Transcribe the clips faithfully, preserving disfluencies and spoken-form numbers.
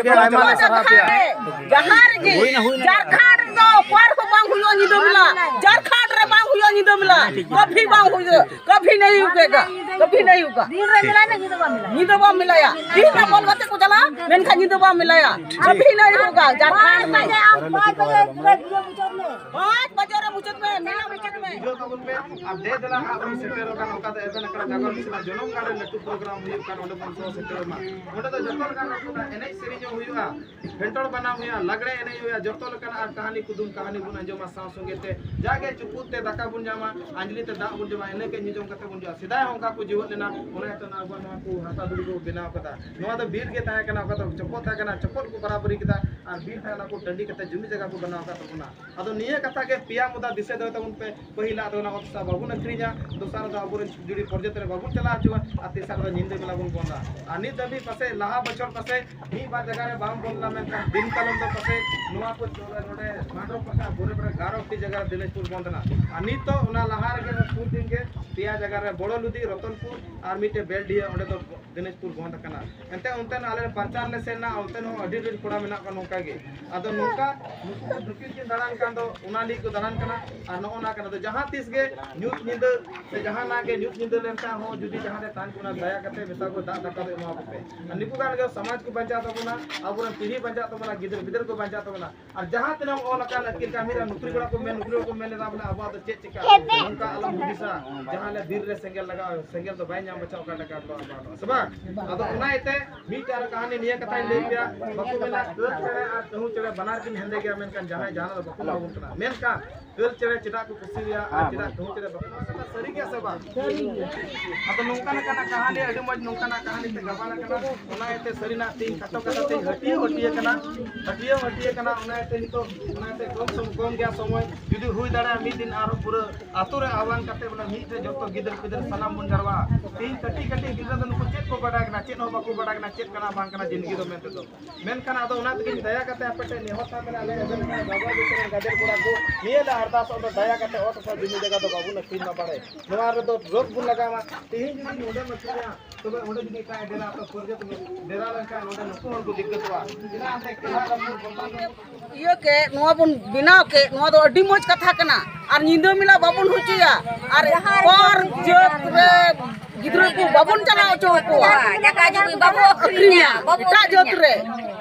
ᱟᱭᱢᱟ ᱞᱮ ᱥᱟᱨᱦᱟᱣ ᱯᱮᱭᱟ᱾ ᱡᱟᱦᱟᱸ ᱨᱮᱜᱮ ᱡᱷᱟᱲᱠᱷᱚᱸᱰ ᱨᱮᱫᱚ ᱚᱠᱟ ᱨᱮᱦᱚᱸ ᱵᱟᱝ ᱦᱩᱭᱩᱜᱼᱟ ᱧᱤᱫᱟᱹ ᱢᱮᱞᱟ᱾ ᱡᱷᱟᱲᱠᱷᱚᱸᱰ ᱨᱮ ᱵᱟᱝ ᱦᱩᱭᱩᱜᱼᱟ ᱧᱤᱫᱟᱹ ᱢᱮᱞᱟ᱾ ᱠᱟᱵᱷᱤ ᱵᱟᱝ ᱦᱩᱭᱩᱜᱼᱟ, ᱠᱟᱵᱷᱤ ᱱᱟᱦᱤ ᱦᱩᱭᱩᱜᱼᱟ, ᱠᱟᱵᱷᱤ ᱱᱟᱦᱤ ᱦᱩᱭᱩᱜᱼᱟ᱾ ᱫᱤᱱ ᱨᱮ ᱢᱮᱞᱟ ᱧᱤᱫᱟᱹ ᱵᱟᱝ ᱢᱮᱞᱟ᱾ ᱧᱤᱫᱟᱹ ᱵᱟᱝ ᱢᱮᱞᱟᱭᱟ᱾ ᱫᱤᱱ ᱨᱮ ᱵᱚᱞ ᱜᱟᱛᱮ ᱠᱚ ᱪᱟᱞᱟᱜᱼᱟ, ᱢᱮᱱᱠᱷᱟᱱ ᱧᱤᱫᱟᱹ ᱵᱟᱝ ᱢᱮᱞᱟᱭᱟ᱾ ᱠᱟᱵᱷᱤ ᱱᱟᱦᱤ ᱦᱩᱭᱩᱜᱼᱟ ᱡᱷᱟᱲᱠᱷᱚᱸᱰ ᱢᱮ᱾ ᱯᱟᱸᱪ ᱵᱟᱡᱮ ᱨᱮ ᱢᱩᱪᱟᱹᱫ ᱢᱮ, ᱢᱮᱞᱟ ᱢᱩᱪᱟᱹᱫ ᱢᱮ᱾ ᱵᱩᱡᱷᱟᱹᱣ ᱛᱟᱵᱚᱱ ᱯᱮ᱾ ᱟᱨ ᱫᱮ ᱫᱮᱞᱟ ᱦᱟᱸᱜ ᱵᱚᱱ ᱥᱮᱴᱮᱨᱚᱜ ᱠᱟᱱ ᱚᱠᱟ ᱫᱚ ᱮᱵᱷᱮᱱ ᱟᱠᱷᱲᱟ ᱡᱟᱜᱚᱨ ᱢᱤᱥᱱᱟ ᱡᱚᱱᱚᱢ ᱜᱟᱲ ᱨᱮ ᱞᱟᱹᱴᱩ ᱯᱨᱳᱜᱨᱟᱢ ᱦᱩᱭᱩᱜ ᱠᱟᱱ, ᱚᱸᱰᱮ ᱵᱚᱱ ᱥᱚᱦᱚ ᱥᱮᱴᱮᱨᱚᱜ ᱢᱟ᱾ ᱚᱸᱰᱮ ᱫᱚ ᱡᱚᱛᱚ ᱞᱮᱠᱟᱱ ᱮᱱᱮᱡ ᱥᱮᱨᱮᱧ ᱦᱚᱸ ᱦᱩᱭᱩᱜᱼᱟ, ᱯᱷᱮᱱᱴᱚᱲ ᱵᱟᱱᱟᱢ ᱦᱩᱭᱩᱜᱼᱟ, ᱞᱟᱜᱽᱲᱮ ᱮᱱᱮᱡ ᱦᱩᱭᱩᱜᱼᱟ, ᱡᱚᱛᱚ ᱞᱮᱠᱟᱱᱟᱜ ᱟᱨ ᱠᱟᱹᱦᱱᱤ ᱠᱩᱫᱩᱢ ᱠᱟᱹᱦᱱᱤ ᱵᱚᱱ ᱟᱸᱡᱚᱢᱟ, ᱥᱟᱶ ᱥᱚᱸᱜᱮ ᱛᱮ ᱡᱟᱜᱮ ᱪᱩᱯᱩᱫ ᱛᱮ ᱫᱟᱠᱟ ᱵᱚᱱ ᱧᱟᱢᱟ, ᱟᱸᱡᱽᱞᱤ ᱛᱮ ᱫᱟᱜ ᱵᱚᱱ ᱡᱚᱢᱟ, ᱤᱱᱟᱹ ᱠᱟᱹᱡ ᱧᱩ ᱡᱚᱢ ᱠᱟᱛᱮ ᱵᱚᱱ ᱦᱤᱡᱩᱜᱼᱟ᱾ ᱥᱮᱫᱟᱭ ᱦᱚᱸ ᱚᱱᱠᱟ ᱠᱚ ᱡᱤᱣᱮᱫ ᱞᱮᱱᱟ, ᱚᱱᱟ ᱤᱭᱟᱹᱛᱮ ᱚᱱᱟ ᱟᱵᱚᱣᱟᱜ ᱱᱚᱣᱟ ᱠᱚ ᱦᱟᱥᱟ ᱫᱷᱩᱲᱤ ᱠᱚ ᱵᱮᱱᱟᱣ ᱠᱟᱫᱟ᱾ ᱱᱚᱣᱟ ᱫᱚ ᱵᱤᱨ ᱜᱮ ᱛᱟᱦᱮᱸ ᱠᱟᱱᱟ, ᱚᱠᱟ ᱫᱚ ᱪᱚᱯᱚᱫ ᱛᱟᱦᱮᱸ ᱠᱟᱱᱟ, ᱪᱚᱯᱚᱫ ᱠᱚ ᱵᱟᱨᱟᱵᱟᱨᱤ ᱠᱮᱫᱟ ᱟᱨ ᱵᱤᱨ ᱛᱟᱦᱮᱸ ᱚᱱᱟ ᱠᱚ ᱴᱟᱺᱰᱤ ᱠᱟᱛᱮ ᱡᱩᱢᱤ ᱡᱟᱭᱜᱟ ᱠᱚ ᱵᱮᱱᱟᱣ ᱟᱠᱟᱫ ᱛᱟᱵᱚᱱᱟ᱾ ᱟᱫᱚ ᱱᱤᱭᱟᱹ ᱠᱟᱛᱷᱟ ᱜᱮ ᱯᱮᱭᱟ ᱢᱩᱫᱟ ᱫᱤᱥᱟᱹ ᱫᱚᱦᱚᱭ ᱛᱟᱵᱚᱱ ᱯᱮ, ᱯᱟᱹᱦᱤᱞᱟᱜ ᱫᱚ ᱚᱱᱟ ᱚᱛ ᱦᱟᱥᱟ ᱵᱟᱵᱚᱱ ᱟᱹᱠᱷᱨᱤᱧᱟ, ᱫᱚᱥᱟᱨ ᱫᱚ ᱟᱵᱚᱨᱮᱱ ᱡᱩᱫᱤ ᱯᱨᱚᱡᱟ ᱨᱮ ᱵᱟᱵᱚᱱ ᱪᱟᱞᱟᱣ ᱦᱚᱪᱚᱣᱟ, ᱟᱨ ᱛᱮᱥᱟᱨ ᱫᱚ ᱧᱤᱫᱟᱹ ᱢᱮᱞᱟ ᱵᱚᱱ ᱵᱚᱱᱫᱟ᱾ ᱟᱨ ᱱᱤᱛ ᱫᱷᱟᱹᱵᱤᱡ ᱯᱟᱥᱮᱡ ᱞᱟᱦᱟ ᱵᱚᱪᱷᱚᱨ ᱯᱟᱥᱮᱡ ᱢᱤᱫ ᱵᱟᱨ ᱡᱟᱭᱜᱟ ᱨᱮ ᱵᱟᱝ ᱵᱚᱱᱫ ᱞᱮᱱᱟ, ᱢᱮᱱᱠᱷᱟᱱ ᱫᱤᱱ ᱠᱟᱞᱚᱢ ᱫᱚ ᱯᱟᱥᱮᱡ ᱱᱚᱣᱟ ᱠᱚ ᱱᱚᱰᱮ ᱢᱟᱱᱰᱨᱚ ᱯᱟᱛᱟ ᱵᱚᱨᱮ ᱵᱚᱨᱮ ᱜᱟᱨᱚ ᱴᱤ ᱡᱟᱭᱜᱟ ᱨᱮ ᱫᱤᱱᱟᱡᱽᱯᱩᱨ ᱵᱚᱱᱫ ᱮᱱᱟ᱾ ᱟᱨ ᱱᱤᱛᱚᱜ ᱚᱱᱟ ᱞᱟᱦᱟ ᱨᱮᱜᱮ ᱥᱩᱨ ᱫᱤᱱ ᱜᱮ ᱯᱮᱭᱟ ᱡᱟᱭᱜᱟ ᱨᱮ ᱵᱚᱲᱚ ᱞᱩᱫᱤ, ᱨᱚᱛᱚᱱᱯᱩᱨ ᱟᱨ ᱢᱤᱫᱴᱮᱡ ᱵᱮᱞᱰᱤᱦᱟᱹ, ᱚᱸᱰᱮ ᱫᱚ ᱫᱤᱱᱟᱡᱽᱯᱩᱨ ᱵᱚᱱᱫ ᱟᱠᱟᱱᱟ᱾ ᱮᱱᱛᱮ ᱚᱱᱛᱮ ᱟᱞᱮ ᱯᱨᱚᱪᱟᱨ ᱞᱮ ᱥᱮᱱ ᱮᱱᱟ, ᱚᱱᱛᱮ ᱦᱚᱸ ᱟᱹᱰᱤ ᱰᱷᱮᱨ ᱠᱚᱲᱟ ᱢᱮᱱᱟᱜ ᱠᱚᱣᱟ ᱱᱚᱝᱠᱟ ᱜᱮ᱾ ᱟᱫᱚ ᱱᱚᱝᱠᱟ ᱱᱩᱠᱩ ᱠᱚ ᱫᱩᱠᱷᱤᱛ ᱠᱤᱱ ᱫᱟᱬᱟᱱ ᱠᱟᱱ ᱫᱚ, ᱚᱱᱟ ᱞᱟᱹᱜᱤᱫ ᱠᱚ ᱫᱟᱬᱟᱱ ᱠᱟᱱᱟ᱾ ᱟᱨ ᱱᱚᱜᱼᱚ ᱱᱟ ᱠᱟᱱᱟ, ᱟᱫᱚ ᱡᱟᱦᱟᱸ ᱛᱤᱥ ᱜᱮ ᱧᱩᱛ ᱧᱤᱫᱟᱹ ᱥᱮ ᱡᱟᱦᱟᱱᱟᱜ ᱜᱮ ᱧᱩᱛ ᱧᱤᱫᱟᱹ ᱞᱮᱱᱠᱷᱟᱱ ᱦᱚᱸ ᱡᱩᱫᱤ ᱡᱟᱦᱟᱸ ᱨᱮ ᱛᱟᱦᱮᱱ ᱠᱟᱱᱟ, ᱫᱟᱭᱟ ᱠᱟᱛᱮ ᱢᱮᱛᱟ ᱠᱚ ᱫᱟᱜ ᱫᱟᱠᱟ ᱫᱚ ᱮᱢᱟ ᱠᱚᱯᱮ᱾ ᱟᱨ ᱱᱩᱠᱩ ᱠᱟᱱ ᱜᱮ ᱥᱚᱢᱟᱡᱽ ᱠᱚ ᱵᱟᱧᱪᱟᱣ ᱛᱟᱵᱚᱱᱟ, ᱟᱵᱚᱨᱮᱱ ᱯᱤᱲᱦᱤ ᱵᱟᱧᱪᱟᱜ ᱛᱟᱵᱚᱱᱟ, ᱜᱤᱫᱟᱹᱨ ᱯᱤᱫᱟᱹᱨ ᱠᱚ ᱵᱟᱧᱪᱟᱜ ᱛᱟᱵᱚᱱᱟ᱾ ᱟᱨ ᱡᱟᱦᱟᱸ ᱛᱤᱱᱟᱹᱜ ᱚᱞ ᱟᱠᱟᱱ ᱟᱹᱠᱤᱞ ᱠᱟᱹᱢᱤ ᱨᱮ ᱱᱩᱠᱨᱤ ᱠᱚᱲᱟ ᱠᱚ ᱢᱮᱱ, ᱱᱩᱠᱨᱤ ᱠᱚᱲᱟ ᱠᱚ ᱢᱮᱱ ᱞᱮᱫᱟ, ᱵᱚᱞᱮ ᱟᱵᱚᱣᱟᱜ ᱫᱚ ᱪᱮᱫ ᱪᱤᱠᱟ? ᱱᱚᱝᱠᱟ ᱟᱞᱚᱢ ᱦᱩᱫᱤᱥᱟ, ᱡᱟᱦᱟᱸ ᱞᱮ ᱵᱤᱨ ᱨᱮ ᱥᱮᱸᱜᱮᱞ ᱞᱟᱜᱟᱣ, ᱥᱮᱸᱜᱮᱞ ᱫᱚ ᱵᱟᱭ ᱧᱟᱢ ᱵᱟᱪᱷᱟᱣ ᱚᱠᱟ ᱴᱟᱠᱟ ᱫᱚ ᱟᱵᱟᱨ ᱱᱚᱣᱟ, ᱥᱮ ᱵᱟᱝ? ᱟᱫᱚ ᱚᱱᱟ ᱤᱭᱟᱹᱛᱮ ᱢᱤᱫᱴᱟᱝ ᱟᱨ ᱠᱟᱹᱦᱱᱤ ᱱᱤᱭᱟᱹ ᱠᱟᱛᱷᱟᱧ ᱞᱟᱹᱭ ᱯᱮᱭᱟ, ᱵᱟᱠᱚ ᱢᱮᱱᱟ ᱠᱟᱹᱞ ᱪᱮᱬᱮ ᱟᱨ ᱠᱟᱹᱦᱩ ᱪᱮᱬᱮ ᱵᱟᱱᱟᱨ ᱠᱤᱱ ᱦᱮᱸᱫᱮ ᱜᱮᱭᱟ, ᱢᱮᱱᱠᱷᱟᱱ ᱡᱟᱦᱟᱸᱭ ᱡᱟᱦᱟᱱᱟᱜ ᱫᱚ ᱵᱟᱠᱚ ᱞᱟᱦᱟ ᱵᱚᱱ ᱠᱟᱱᱟ᱾ ᱢᱮᱱᱠᱷᱟᱱ ᱠᱟᱹᱞ ᱪᱮᱬᱮ ᱪᱮᱫᱟᱜ ᱠᱚ ᱠᱩᱥᱤᱭᱟᱜᱼᱟ ᱟᱨ ᱪᱮᱫᱟᱜ ᱠᱟᱹᱦᱩ ᱪᱮᱬᱮ ᱵᱟᱠᱚ ᱠᱩᱥᱤᱭᱟᱜᱼᱟ? ᱥᱟᱹᱨᱤ ᱜᱮᱭᱟ ᱥᱮ ᱵᱟᱝ? ᱥᱟᱹᱨᱤ ᱜᱮᱭᱟ᱾ ᱟᱫᱚ ᱱᱚᱝᱠᱟ ᱞᱮᱠᱟᱱᱟᱜ ᱠᱟᱹᱦᱱᱤ, ᱟᱹᱰᱤ ᱢᱚᱡᱽ ᱱᱚᱝᱠᱟᱱᱟᱜ ᱠᱟᱹᱦᱱᱤ ᱛᱮ ᱜᱟᱵᱟᱱ ᱟᱠᱟᱱᱟ᱾ ᱚᱱᱟ ᱤᱭᱟᱹᱛᱮ ᱥᱟᱹᱨᱤᱱᱟᱜ ᱛᱮᱧ ᱠᱷᱟᱴᱚ ᱠᱟᱛᱷᱟ ᱛᱮᱧ ᱦᱟᱹᱴᱤᱭᱟᱹ ᱦᱟᱹᱴᱤᱭᱟᱹ ᱠᱟᱱᱟ, ᱦᱟᱹᱴᱤᱭᱟᱹ ᱦᱟᱹᱴᱤᱭᱟᱹ ᱠᱟᱱᱟ᱾ ᱚᱱᱟ ᱤᱭᱟᱹᱛᱮ ᱱᱤᱛᱚᱜ ᱚᱱᱟ ᱤᱭᱟᱹᱛᱮ ᱠᱚᱢ ᱥᱚᱢ-, ᱠᱚᱢ ᱜᱮᱭᱟ ᱥᱚᱢᱚᱭ, ᱡᱩᱫᱤ ᱦᱩᱭ ᱫᱟᱲᱮᱭᱟᱜᱼᱟ ᱢᱤᱫ ᱫᱤᱱ ᱟᱨᱚ ᱯᱩᱨᱟᱹ ᱟᱛᱳ ᱨᱮ ᱟᱦᱣᱟᱱ ᱠᱟᱛᱮ ᱵᱚᱞᱮ ᱢᱤᱫ ᱨᱮ ᱡᱚᱛᱚ ᱜᱤᱫᱟᱹᱨ ᱯᱤᱫᱟᱹᱨ ᱥᱟᱱᱟᱢ ᱵᱚᱱ ᱡᱟᱨᱣᱟ ᱛᱮᱦᱮᱧ ᱠᱟᱹᱴᱤᱡ ᱠᱟᱹᱴᱤᱡ ᱜᱤᱫᱽᱨᱟᱹ ᱫᱚ ᱱᱩᱠᱩ ᱪᱮᱫ ᱠᱚ ᱵᱟᱰᱟᱭ ᱠᱟᱱᱟ, ᱪᱮᱫ ᱦᱚᱸ ᱵᱟᱠᱚ ᱵᱟᱰᱟᱭ ᱠᱟᱱᱟ, ᱪᱮᱫ ᱠᱟᱱᱟ ᱵᱟᱝ ᱠᱟᱱᱟ ᱡᱤᱱᱫᱮᱜᱤ ᱫᱚ ᱢᱮᱱᱛᱮ ᱫᱚ᱾ ᱢᱮᱱᱠᱷᱟᱱ ᱟᱫᱚ ᱚᱱᱟ ᱛᱮᱜᱮᱧ ᱫᱟᱭᱟ ᱠᱟᱛᱮ ᱟᱯᱮ ᱴᱷᱮᱱ ᱱᱮᱦᱚᱨ ᱠᱟᱱ ᱛᱟᱞᱮᱭᱟ, ᱟᱞᱮ ᱟᱵᱮᱱ ᱞᱮᱠᱟᱱ ᱜᱟᱫᱮᱞ ᱠᱚᱲᱟ ᱠᱚ ᱱᱤᱭᱟᱹ ᱞᱮ ᱟᱨᱫᱟᱥᱚᱜ ᱫᱚ, ᱫᱟᱭᱟ ᱠᱟᱛᱮ ᱚᱛ ᱦᱟᱥᱟ ᱡᱩᱢᱤ ᱡᱟᱭᱜᱟ ᱫᱚ ᱵᱟᱵᱚᱱ ᱟᱹᱠᱷᱨᱤᱧ ᱢᱟ ᱵᱟᱲᱮ᱾ ᱱᱚᱣᱟ ᱨᱮᱫᱚ ᱨᱳᱠ ᱵᱚᱱ ᱞᱟᱜᱟᱣ ᱢᱟ᱾ ᱛᱮᱦᱮᱧ ᱡᱩᱫᱤ ᱱᱚᱰᱮᱢ ᱟᱹᱠᱷᱨᱤᱧᱟ, ᱛᱚᱵᱮ ᱚᱸᱰᱮ ᱡᱩᱫᱤ ᱮᱴᱟᱜ ᱰᱮᱨᱟ ᱛᱚ ᱯᱚᱨᱡᱚᱴᱚᱱ ᱰᱮᱨᱟ ᱞᱮᱱᱠᱷᱟᱱ ᱱᱚᱰᱮ ᱱᱩᱠᱩ ᱦᱚᱲ ᱠᱚ ᱫᱤᱠᱠᱟᱹᱛᱚᱜᱼᱟ᱾ ᱪᱮᱫᱟᱜ ᱮᱱᱛᱮ ᱠᱮᱞᱟ ᱨᱟᱹᱯᱩᱫ ᱵᱚᱨᱵᱟᱫ ᱤᱭᱟᱹ ᱠᱮᱫ, ᱱᱚᱣᱟ ᱵᱚᱱ ᱵᱮᱱᱟᱣ ᱠᱮᱫ, ᱱᱚᱣᱟ ᱫᱚ ᱟᱹᱰᱤ ᱢᱚᱡᱽ ᱠᱟᱛᱷᱟ ᱠᱟᱱᱟ᱾ ᱟᱨ ᱧᱤᱫᱟᱹ ᱢᱮᱞᱟ ᱵᱟᱵᱚᱱ ᱦᱚᱪᱚᱭᱟ᱾ ᱟᱨ ᱦᱚᱲ ᱡᱟᱹᱛ ᱨᱮ ᱜᱤᱫᱽᱨᱟᱹ ᱠᱚ ᱵᱟᱵᱚᱱ ᱪᱟᱞᱟᱣ ᱦᱚᱪᱚ ᱟᱠᱚᱣᱟ᱾ ᱡᱟᱭᱜᱟ ᱡᱩᱢᱤ ᱵᱟᱵᱚ ᱟᱹᱠᱷᱨᱤᱧᱟ, ᱮᱴᱟᱜ ᱡᱟᱹᱛ ᱨᱮ᱾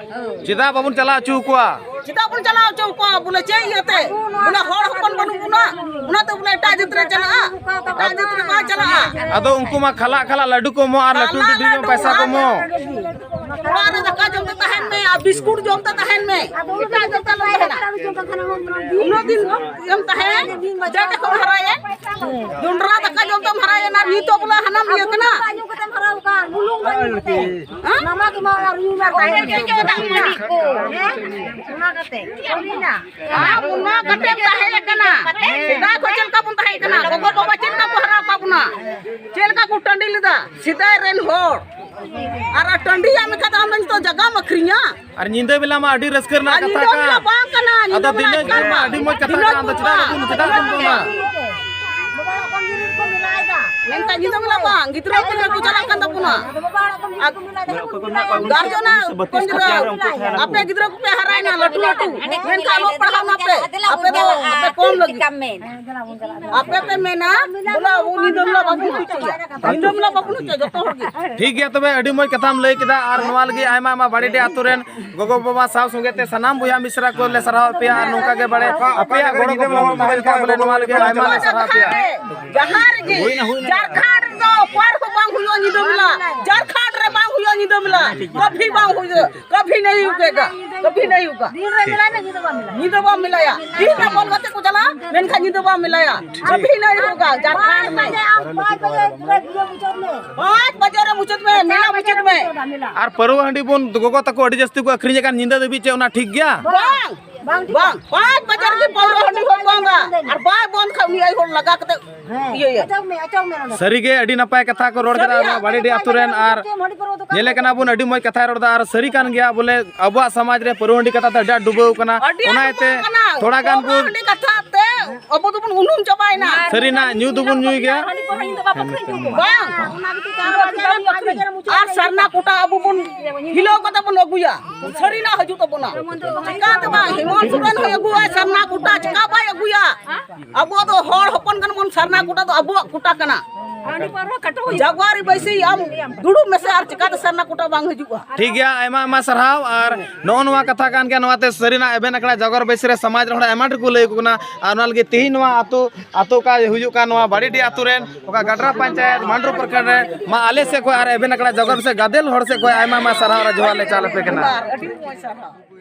ᱪᱮᱫᱟᱜ ᱵᱟᱵᱚᱱ ᱪᱟᱞᱟᱣ ᱦᱚᱪᱚ ᱟᱠᱚᱣᱟ? ᱪᱮᱫᱟᱜ ᱵᱚᱱ ᱪᱟᱞᱟᱣ ᱦᱚᱪᱚ ᱟᱠᱚᱣᱟ? ᱵᱚᱞᱮ ᱪᱮᱫ ᱤᱭᱟᱹᱛᱮ? ᱵᱚᱞᱮ ᱦᱚᱲ ᱦᱚᱯᱚᱱ ᱵᱟᱹᱱᱩᱜ ᱵᱚᱱᱟ, ᱚᱱᱟᱛᱮ ᱵᱚᱞᱮ ᱮᱴᱟᱜ ᱡᱟᱹᱛ ᱨᱮ ᱪᱟᱞᱟᱜᱼᱟ, ᱮᱴᱟᱜ ᱡᱟᱹᱛ ᱨᱮ ᱵᱟᱭ ᱪᱟᱞᱟᱜᱼᱟ᱾ ᱟᱫᱚ ᱩᱱᱠᱩ ᱢᱟ ᱠᱷᱟᱞᱟᱜ ᱠᱷᱟᱞᱟᱜ ᱞᱟᱹᱰᱩ ᱠᱚ ᱮᱢᱚᱜᱼᱟ ᱟᱨ ᱞᱟᱹᱴᱩ ᱞᱟᱹᱴᱩ ᱰᱷᱮᱨ ᱯᱟᱭᱥᱟ ᱠᱚ ᱮᱢᱚᱜ᱾ ᱚᱲᱟᱜ ᱨᱮ ᱫᱟᱠᱟ ᱡᱚᱢ ᱛᱮ ᱛᱟᱦᱮᱱ ᱢᱮ ᱟᱨ ᱵᱤᱥᱠᱩᱴ ᱡᱚᱢ ᱛᱮ ᱛᱟᱦᱮᱱ ᱢᱮ, ᱮᱴᱟᱜ ᱡᱟᱹᱛ ᱟᱞᱚᱢ ᱛᱟᱦᱮᱱᱟ᱾ ᱩᱱᱟᱹᱜ ᱫᱤᱱ ᱮᱢ ᱛᱟᱦᱮᱸ, ᱡᱟᱦᱟᱸ ᱠᱷᱚᱱ ᱦᱟᱨᱟᱭᱮᱱ, ᱡᱚᱱᱰᱨᱟ ᱫᱟᱠᱟ ᱡᱚᱢ ᱛᱮᱢ ᱦᱟᱨᱟᱭᱮᱱ ᱟᱨ ᱱᱤᱛᱚᱜ ᱵᱚᱞᱮ ᱦᱟᱱᱟᱢ ᱤᱭᱟᱹ ᱠᱟᱱᱟ᱾ ᱵᱩᱞᱩᱝ ᱢᱟ ᱧᱩ ᱠᱟᱛᱮᱢ ᱦᱟᱨᱟ ᱟᱠᱟᱱ, ᱵᱩᱞᱩᱝ ᱢᱟ ᱧᱩ ᱠᱟᱛᱮ᱾ ᱦᱮᱸ? ᱚᱱᱟ ᱠᱟᱛᱮ, ᱠᱟᱹᱢᱤ ᱱᱟ᱾ ᱟᱢ ᱚᱱᱟ ᱠᱟᱛᱮᱢ ᱛᱟᱦᱮᱸ ᱠᱟᱱᱟ᱾ ᱥᱮᱫᱟᱭ ᱠᱷᱚᱱ ᱪᱮᱫ ᱞᱮᱠᱟ ᱵᱚᱱ ᱛᱟᱦᱮᱸ ᱠᱟᱱᱟ? ᱜᱚᱜᱚ ᱵᱟᱵᱟ ᱪᱮᱫ ᱞᱮᱠᱟ ᱠᱚ ᱦᱟᱨᱟ ᱟᱠᱟᱫ ᱵᱚᱱᱟ? ᱪᱮᱫ ᱞᱮᱠᱟ ᱠᱚ ᱴᱟᱺᱰᱤ ᱞᱮᱫᱟ ᱥᱮᱫᱟᱭ ᱨᱮᱱ ᱦᱚᱲ? ᱟᱨ ᱴᱟᱺᱰᱤᱭᱟᱜ ᱢᱮᱱᱠᱷᱟᱱ ᱫᱚ ᱟᱢ ᱫᱚ ᱱᱤᱛᱚᱜ ᱡᱟᱭᱜᱟᱢ ᱟᱹᱠᱷᱨᱤᱧᱟ? ᱟᱨ ᱧᱤᱫᱟᱹ ᱵᱮᱞᱟ ᱢᱟ ᱟᱹᱰᱤ ᱨᱟᱹᱥᱠᱟᱹ ᱨᱮᱱᱟᱜ ᱟᱨ ᱠᱟᱛᱷᱟ ᱧᱤᱫᱟᱹ ᱵᱮᱞᱟ ᱠᱟᱱ᱾ ᱵᱟᱝ ᱠᱟᱱᱟ, ᱟᱫᱚ ᱧᱤᱫᱟᱹ ᱵᱮᱞᱟ ᱫᱤᱱᱟᱹᱢ ᱮᱠᱟᱞ ᱫᱤᱱ ᱢᱟ ᱵᱟᱝ᱾ ᱟᱹᱰᱤ ᱢᱚᱡᱽ ᱠᱟᱛᱷᱟ ᱫᱤᱱᱟᱹᱢ ᱠᱟᱱᱟ, ᱟᱫᱚ ᱪᱮᱫᱟᱜ ᱵᱟᱝ᱾ ᱵᱚᱱ ᱵᱚᱱᱟ? ᱢᱮᱱᱠᱷᱟᱱ ᱧᱤᱫᱟᱹ ᱵᱮᱞᱟ ᱵᱟᱝ, ᱜᱤᱫᱽᱨᱟᱹ ᱯᱤᱫᱽᱨᱟᱹ ᱠᱚ ᱪᱟᱞᱟᱜ ᱠᱟᱱ ᱛᱟᱵᱚᱱᱟ᱾ ᱟᱨ ᱜᱟᱨᱡᱮᱱ ᱟᱜ ᱠᱚᱧᱡᱨᱟ, ᱟᱯᱮ ᱜᱤᱫᱽᱨᱟᱹ ᱠᱚᱯᱮ ᱦᱟᱨᱟᱭᱮᱱᱟ, ᱞᱟᱹᱴᱩ ᱞᱟᱹᱴᱩ, ᱢᱮᱱᱠᱷᱟᱱ ᱚᱞᱚᱜ ᱯᱟᱲᱦᱟᱣ ᱱᱟᱯᱮ, ᱟᱯᱮ ᱫᱚ ᱟᱯᱮ ᱠᱚᱢ ᱞᱟᱹᱜᱤᱫ᱾ ᱟᱯᱮ ᱯᱮ ᱢᱮᱱᱟ, ᱵᱚᱞᱮ ᱟᱵᱚ ᱧᱤᱫᱟᱹ ᱵᱮᱞᱟ ᱵᱟᱵᱚᱱ ᱦᱚᱪᱚᱭᱟ, ᱧᱤᱫᱟᱹ ᱵᱮᱞᱟ ᱵᱟᱵᱚᱱ ᱦᱚᱪᱚᱭᱟ ᱡᱚᱛᱚ ᱦᱚᱲ ᱜᱮ᱾ ᱴᱷᱤᱠ ᱜᱮᱭᱟ, ᱛᱚᱵᱮ ᱟᱹᱰᱤ ᱢᱚᱡᱽ ᱠᱟᱛᱷᱟᱢ ᱞᱟᱹᱭ ᱠᱮᱫᱟ᱾ ᱟᱨ ᱱᱚᱣᱟ ᱞᱟᱹᱜᱤᱫ ᱟᱭᱢᱟ ᱟᱭᱢᱟ ᱵᱟᱲᱮᱰᱤ ᱟᱛᱳ ᱨᱮᱱ ᱜᱚᱜᱚ ᱵᱟᱵᱟ ᱥᱟᱶ ᱥᱚᱸᱜᱮ ᱛᱮ ᱥᱟᱱᱟᱢ ᱵᱚᱭᱦᱟ ᱢᱤᱥᱨᱟ ᱠᱚ ᱞᱮ ᱥᱟᱨᱦᱟᱣ ᱯᱮᱭᱟ᱾ ᱟᱨ ᱱᱚᱝᱠᱟ ᱜᱮ ᱵᱟᱲᱮ ᱟᱯᱮᱭᱟᱜ ᱜᱚᱲᱚ ᱜᱚᱯᱚᱲ ᱛᱟᱦᱮᱱ ᱠᱷᱟᱱ ᱵᱚᱞᱮ ᱱᱚᱣᱟ ᱞᱟᱹᱜᱤᱫ ᱟᱭᱢᱟ ᱞᱮ ᱥᱟᱨᱦᱟᱣ ᱯᱮᱭᱟ᱾ ᱡᱟᱦᱟᱸ ᱨᱮᱜᱮ ᱡᱷᱟᱲᱠᱷᱚᱸᱰ ᱨᱮᱫᱚ ᱚᱠᱟ ᱨᱮᱦᱚᱸ ᱵᱟᱝ ᱦᱩᱭᱩᱜᱼᱟ ᱧᱤᱫᱟᱹ ᱢᱮᱞᱟ, ᱡᱷᱟᱲᱠᱷᱚᱸᱰ ᱨᱮ ᱵᱟᱝ ᱦᱩᱭᱩᱜᱼᱟ ᱧᱤᱫᱟᱹ ᱢᱮᱞᱟ, ᱠᱟᱵᱷᱤ ᱵᱟᱝ ᱦᱩᱭᱩᱜᱼᱟ, ᱠᱟᱵᱷᱤ ᱱᱟᱦᱤ ᱦᱩᱭᱮᱜᱟ, ᱠᱟᱵᱷᱤ ᱱᱟᱦᱤ ᱦᱩᱭᱮᱜᱟ᱾ ᱧᱤᱫᱟᱹ ᱵᱟᱢ ᱢᱮᱞᱟᱭᱟ, ᱧᱤᱫᱟᱹ ᱵᱟᱢ ᱢᱮᱞᱟᱭᱟ᱾ ᱫᱤᱱ ᱨᱮ ᱵᱚᱞ ᱜᱟᱛᱮ ᱠᱚ ᱪᱟᱞᱟᱜᱼᱟ, ᱢᱮᱱᱠᱷᱟᱱ ᱧᱤᱫᱟᱹ ᱵᱟᱢ ᱢᱮᱞᱟᱭᱟ, ᱠᱟᱵᱷᱤ ᱱᱟᱦᱤ ᱦᱩᱭᱮᱜᱟ, ᱡᱷᱟᱲᱠᱷᱚᱸᱰ ᱢᱮ᱾ ᱯᱟᱸᱪ ᱵᱟᱡᱮ ᱟᱢ ᱯᱟᱸᱪ ᱵᱟᱡᱮ ᱯᱩᱨᱟᱹ ᱯᱩᱡᱟᱹ ᱢᱩᱪᱟᱹᱫ ᱢᱮ᱾ ᱯᱟᱸᱪ ᱵᱟᱡᱮ ᱨᱮ ᱢᱩᱪᱟᱹᱫ ᱢᱮ, ᱢᱮᱞᱟ ᱢᱩᱪᱟᱹᱫ ᱢᱮ᱾ ᱟᱨ ᱯᱟᱹᱨᱣᱟᱹ ᱦᱟᱺᱰᱤ ᱵᱚᱱ ᱜᱚᱜᱚ ᱛᱟᱠᱚ ᱟᱹᱰᱤ ᱡᱟᱹᱥᱛᱤ ᱠᱚ ᱟᱹᱠᱷᱨᱤᱧᱮᱫ ᱠᱟᱱ ᱧᱤᱫᱟᱹ ᱫᱷᱟᱹᱵᱤᱡ, ᱪᱮᱫ ᱚᱱᱟ ᱴᱷᱤᱠ ᱜᱮᱭᱟ? ᱵᱟᱝ᱾ ᱵᱟᱝ, ᱯᱟᱸᱪ ᱵᱟᱡᱮ ᱨᱮᱜᱮ ᱯᱟᱹᱣᱨᱟᱹ ᱦᱟᱺᱰᱤ ᱦᱚᱸ ᱵᱚᱱᱫᱟ᱾ ᱟᱨ ᱵᱟᱭ ᱵᱚᱱᱫ ᱠᱷᱟᱱ ᱩᱱᱤ ᱟᱭᱳ ᱦᱚᱲ ᱞᱟᱜᱟ ᱠᱟᱛᱮ ᱤᱭᱟᱹᱭᱟ᱾ ᱥᱟᱹᱨᱤᱜᱮ ᱟᱹᱰᱤ ᱱᱟᱯᱟᱭ ᱠᱟᱛᱷᱟ ᱠᱚ ᱨᱚᱲ ᱠᱮᱫᱟ ᱱᱚᱣᱟ ᱵᱟᱲᱤᱰᱤ ᱟᱹᱛᱩ ᱨᱮᱱ᱾ ᱟᱨ ᱧᱮᱞᱮ ᱠᱟᱱᱟ ᱵᱚᱱ, ᱟᱹᱰᱤ ᱢᱚᱡᱽ ᱠᱟᱛᱷᱟᱭ ᱨᱚᱲ ᱮᱫᱟ᱾ ᱟᱨ ᱥᱟᱹᱨᱤ ᱠᱟᱱ ᱜᱮᱭᱟ, ᱵᱚᱞᱮ ᱟᱵᱚᱣᱟᱜ ᱥᱚᱢᱟᱡᱽ ᱨᱮ ᱯᱟᱹᱣᱨᱟᱹ ᱦᱟᱺᱰᱤ ᱠᱟᱛᱷᱟ ᱛᱮ ᱟᱹᱰᱤ ᱟᱸᱴ ᱰᱩᱵᱟᱹᱣ ᱠᱟᱱᱟ᱾ ᱟᱹᱰᱤ ᱟᱸᱴ ᱚᱱᱟ ᱤᱭᱟᱹᱛᱮ ᱰᱩᱵᱟᱹᱣ ᱠᱟᱱᱟ᱾ ᱛᱷᱚᱲᱟ ᱜᱟᱱ ᱯᱟᱹᱣᱨᱟᱹ ᱵᱚᱱ ᱦᱟᱺᱰᱤ ᱠᱟᱛᱷᱟ ᱛᱮ ᱟᱵᱚ ᱫᱚᱵᱚᱱ ᱩᱱᱩᱢ ᱪᱟᱵᱟᱭᱮᱱᱟ᱾ ᱥᱟᱹᱨᱤᱱᱟᱜ ᱧᱩ ᱫᱚᱵᱚᱱ ᱧᱩᱭ ᱜᱮᱭᱟ᱾ ᱦᱟᱺᱰᱤ ᱯᱟᱹᱣᱨᱟᱹ ᱤᱧ ᱫᱚ ᱵᱟᱵᱟ ᱠᱷᱚᱱ ᱤᱧ ᱧᱩ ᱠᱚᱣᱟ᱾ ᱵᱟᱝ᱾ ᱟᱨ ᱥᱟᱨᱱᱟ ᱠᱚᱴᱟ ᱟᱵᱚ ᱵᱚᱱ ᱦᱤᱞᱟᱹᱣ ᱠᱟᱛᱮ ᱵᱚᱱ ᱟᱹᱜᱩᱭᱟ᱾ ᱥᱟᱹᱨᱤᱱᱟᱜ ᱦᱤᱡᱩᱜ ᱛᱟᱵᱚᱱᱟ᱾ ᱪᱤᱠᱟᱹᱛᱮ ᱵᱟᱝ? ᱦᱮᱢᱚᱱᱛ ᱥᱚᱨᱮᱱ ᱦᱚᱸᱭ ᱟᱹᱜᱩᱣᱟᱭ ᱥᱟᱨᱱᱟ ᱠᱚᱴᱟ, ᱪᱤᱠᱟ ᱵᱟᱭ ᱟᱹᱜᱩᱭᱟ? ᱟᱵᱚ ᱫᱚ ᱦᱚᱲ ᱦᱚᱯᱚᱱ ᱠᱟᱱᱟ ᱵᱚᱱ, ᱥᱟᱨᱱᱟ ᱠᱚᱴᱟ ᱫᱚ ᱟᱵᱚᱣᱟᱜ ᱠᱚᱴᱟ ᱠᱟᱱᱟ᱾ ᱦᱟᱺᱰᱤ ᱯᱟᱹᱣᱨᱟᱹ ᱠᱟᱴᱟᱣ ᱦᱩᱭᱩᱜᱼᱟ᱾ ᱡᱟᱜᱣᱟᱨᱤ ᱵᱟᱹᱭᱥᱤ ᱟᱢ ᱫᱩᱲᱩᱵ ᱢᱮᱥᱮ ᱟᱨ ᱪᱤᱠᱟᱹᱛᱮ ᱥᱟᱨᱱᱟ ᱠᱚᱴᱟ ᱵᱟᱝ ᱦᱤᱡᱩᱜᱼᱟ? ᱴᱷᱤᱠ ᱜᱮᱭᱟ, ᱟᱭᱢᱟ ᱟᱭᱢᱟ ᱥᱟᱨᱦᱟᱣ᱾ ᱟᱨ ᱱᱚᱜᱼᱚ ᱱᱚᱣᱟ ᱠᱟᱛᱷᱟ ᱠᱟᱱ ᱜᱮᱭᱟ, ᱱᱚᱣᱟᱛᱮ ᱥᱟᱹᱨᱤᱱᱟᱜ ᱮᱵᱷᱮᱱ ᱟᱠᱷᱲᱟ ᱡᱟᱜᱚᱨ ᱵᱟᱹᱭᱥᱤ ᱨᱮ ᱥᱚᱢᱟᱡᱽ ᱨᱮᱱ ᱦᱚᱲ ᱟᱭᱢᱟ ᱰᱷᱮᱨ ᱠᱚ ᱞᱟᱹᱭ ᱟᱠᱚ ᱠᱟᱱᱟ᱾ ᱟᱨ ᱚᱱᱟ ᱞᱟᱹᱜᱤᱫ ᱛᱮᱦᱮᱧ ᱱᱚᱣᱟ ᱟᱹᱛᱩ ᱟᱛᱳ ᱚᱠᱟ ᱦᱩᱭᱩᱜ ᱠᱟᱱ, ᱱᱚᱣᱟ ᱵᱟᱲᱤᱰᱤ ᱟᱛᱳ ᱨᱮᱱ, ᱚᱠᱟ ᱜᱟᱰᱨᱟ ᱯᱚᱧᱪᱟᱭᱮᱛ ᱢᱟᱱᱰᱨᱩ ᱯᱨᱚᱠᱷᱚᱸᱰ ᱨᱮ, ᱢᱟ ᱟᱞᱮ ᱥᱮᱫ ᱠᱷᱚᱱ ᱟᱨ ᱮᱵᱷᱮᱱ ᱟᱠᱷᱲᱟ ᱡᱟᱜᱚᱨ ᱥᱮ ᱜᱟᱫᱮᱞ ᱦᱚᱲ ᱥᱮᱫ ᱠᱷᱚᱱ ᱟᱭᱢᱟ ᱟᱭᱢᱟ ᱥᱟᱨᱦᱟᱣ ᱟᱨ ᱡᱚᱦᱟᱨ ᱞᱮ ᱪᱟᱞ ᱟᱯᱮ ᱠᱟᱱᱟ᱾ ᱟᱹᱰᱤ ᱢᱚᱡᱽ ᱥᱟᱨᱦᱟᱣ᱾